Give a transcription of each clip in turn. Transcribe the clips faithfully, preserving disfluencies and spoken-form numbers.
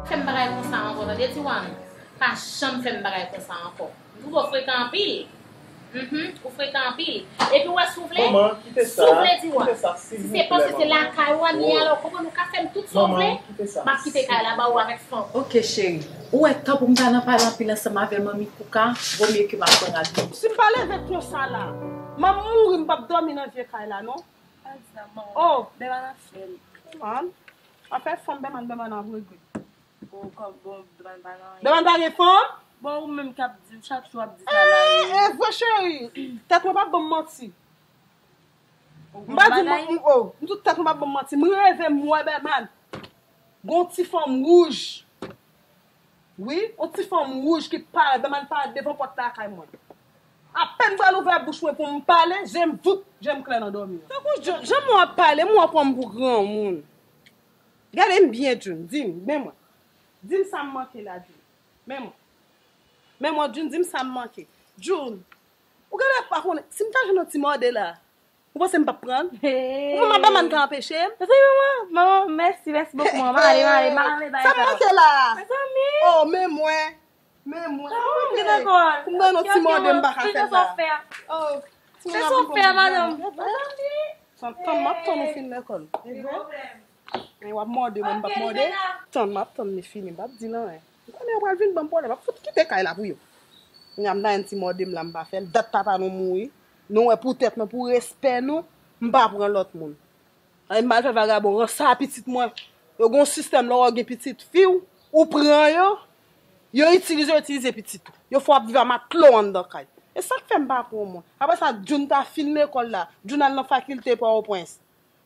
Fè m bagay konsa ankò, tande, Tiwan? Pa janm fè m bagay konsa ankò. M twouve w frekan anpil. Mhm, ou frekan anpil. Epi w wè, si w vle, Manman, kite si w sa, vle, Tiwan, kite sa, si se silvouplè, paske se manman. Lakay ou an ye, alò, konprann, ou ka fè m tout sa w vle, Manman, kite sa, m ap kite kay la ba ou avèk fanm. Ok, cheri. Ou wè, tanpou m ta nan pale anpil ansanm avè manmi Kouka, vo mye ke m ap pran rad mwen. Si m pa leve konsa la, m ap mouri, m p ap dòmi nan vye kay la, non. Pa di sa, manman. Oh. Bèman ap fè l. An? Afè fanm, Bèman, Bèman ap regle. Bon, kòm, bon, Bèman pa nan anyen. Bèman pa gen fanm? Bon, ou menm k ap di, chak jou w ap di sa la. Eh, e vre, cheri. Tèt mwen p ap ban m manti. M pa di m, m, oh, m di w tèt mwen p ap ban m manti. M reve m wè Bèman. Gon ti fanm wouj. Wi, yon ti fanm wouj ki parèt, Bèman parèt devan pòt lakay mwen. Apèn m pral ouvè bouch mwen pou m pale, je m voup, je m klè nan dòmi an. Tankou jan, jan mwen ap pale, mwen pran m pou granmoun. Gade m byen, June, di m, men mwen. Di m sa m manke la, June. Men mwen. Men mwen, June, di m sa m manke. June, ou genlè pa konnen, si m ta jwenn yon ti mòde la, ou panse m p ap pran l? Ou konn mwen Bèman ka anpeche m? Mezanmi, manman, manman, mèsi, mèsi bokou, manman. M ale, m ale, m ale, bay sa. Sa m manke la? Mezanmi. Oh, men mwen. Men mwen. Sa mwen gen ankò? Pou m ban nou ti mòde m pa ka fè la. Oh, ti mòde m pa ka fè la. Fè sa w fè, madanm. Mezanmi. Tann, tann, m ap tann ou fin lekòl. E w ap mòde mwen, m p ap mòde. Tann, m ap tann li fini, m p ap di l anyen. M konnen yo pral vin ban m pwoblèm, m ap fout kite kay la pou yo. Kounye a m ta jwenn ti mòde m la, m pa fè l. Dat papa nou mouri. Nou wè pou tèt nou, pou respè nou, m pa pran lòt moun. Ay, m al fè vagabon, ranse a pitit mwen. Yo gen yon sistèm, lè w gen pitit fi w, ou pran yo, yo itilize, yo itilize pitit ou. Yo fè w ap viv a matlo anndan kay. E sa k fè m pa pran mwen. Apre sa, June ta fin lekòl la, June al nan fakilte Pòtoprens.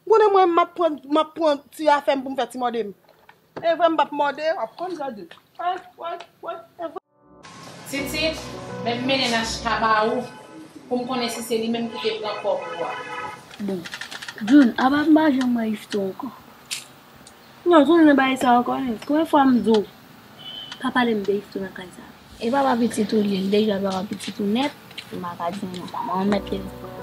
M konnen mwen, m ap pran, m ap pran ti afè m pou m fè ti mòde m. E vre m p ap mòde, w ap konn gade. Wè, wè, wè, e vre. Titit, men m mennen Nachka ba ou, pou m konnen si se li menm ki te pran kòb ou a. Bon, June, apa m pa janm wè Yvetot ankò? Non, tounen nan bagay sa ankò, non. Konbyen fwa m di w, pa pale m de Yvetot nan kay sa? E papa pitit ou li ye, l deja papa pitit ou nèt, m pa ka di w non. Manman mèt telefòn.